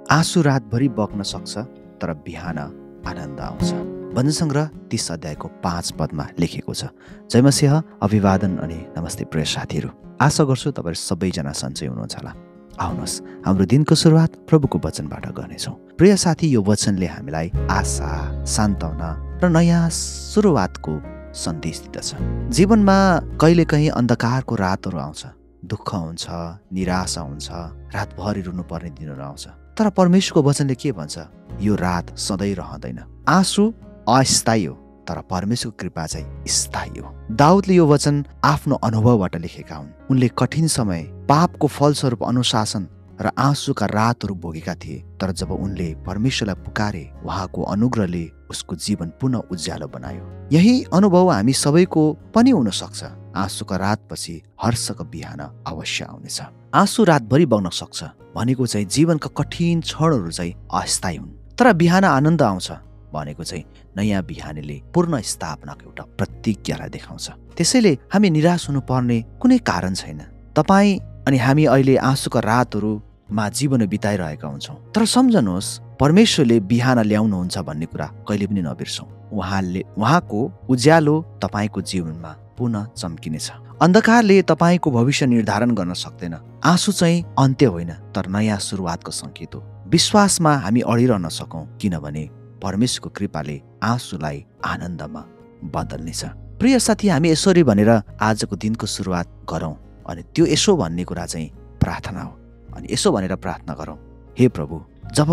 आँसु रातभरि बग्न सक्छ, तर बिहान आनन्द आउँछ। भजन सङ्ग्रह 30 अध्यायको 5 पदमा लेखेको छ। जय मसीह, अभिवादन अनि नमस्ते प्रिय साथीहरू। आशा गर्छु तपाईहरु सबैजना सन्चै हुनुहुन्छ होला। आउनुहोस्, हाम्रो दिनको सुरुवात प्रभुको वचनबाट गर्नेछौँ। प्रिय साथी, यो वचनले हामीलाई आशा, सान्त्वना र नयाँ सुरुवातको सन्देश दिँदछ। जीवनमा कहिलेकाहीँ अन्धकारको रातहरू आउँछ, दुःख हुन्छ, निराशा हुन्छ, रातभरि रुनुपर्ने दिनहरू आउँछ। तर परमेश्वरको वचनले के भन्छ? यो रात सधैँ रहँदैन। आँसु अस्थायी हो, तर परमेश्वरको कृपा चाहिँ स्थायी हो। दाउदले यो वचन आफ्नो अनुभवबाट लेखेका हुन्। उनले कठिन समय, पापको फलस्वरूप अनुशासन र आँसुका रातहरू भोगेका थिए। तर जब उनले परमेश्वरलाई पुकारे, उहाँको अनुग्रहले उसको जीवन पुनः उज्यालो बनायो। यही अनुभव हामी सबैको पनि हुन सक्छ। आँसुका रातपछि हर्षको बिहान अवश्य आउनेछ। आँसु रातभरि बग्न सक्छ भनेको चाहिँ जीवनका कठिन क्षणहरू चाहिँ अस्थायी हुन्, तर बिहान आनन्द आउँछ भनेको चाहिँ नयाँ बिहानीले पूर्ण स्थापनाको एउटा प्रतिज्ञालाई देखाउँछ। त्यसैले हामी निराश हुनुपर्ने कुनै कारण छैन। तपाईँ अनि हामी अहिले आँसुका रातहरूमा जीवन बिताइरहेका हुन्छौँ, तर सम्झनुहोस्, परमेश्वरले बिहान ल्याउनुहुन्छ भन्ने कुरा कहिले पनि नबिर्सौँ। उहाँको उज्यालो तपाईँको जीवनमा पुनः चम्किनेछ। अन्धकारले तपाईँको भविष्य निर्धारण गर्न सक्दैन। आँसु चाहिँ अन्त्य होइन, तर नयाँ सुरुवातको सङ्केत हो। विश्वासमा हामी अडिरहन सकौँ, किनभने परमेश्वरको कृपाले आँसुलाई आनन्दमा बदल्नेछ। प्रिय साथी, हामी यसरी भनेर आजको दिनको सुरुवात गरौँ, अनि त्यो यसो भन्ने कुरा चाहिँ प्रार्थना हो। अनि यसो भनेर प्रार्थना गरौँ, हे प्रभु, जब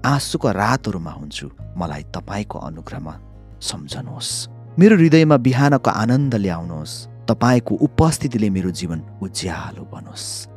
आँसुको रातहरूमा हुन्छु, मलाई तपाईँको अनुग्रहमा सम्झनुहोस्। मेरो हृदयमा बिहानको आनन्द ल्याउनुहोस्। तपाईँको उपस्थितिले मेरो जीवन उज्यालो बनोस्।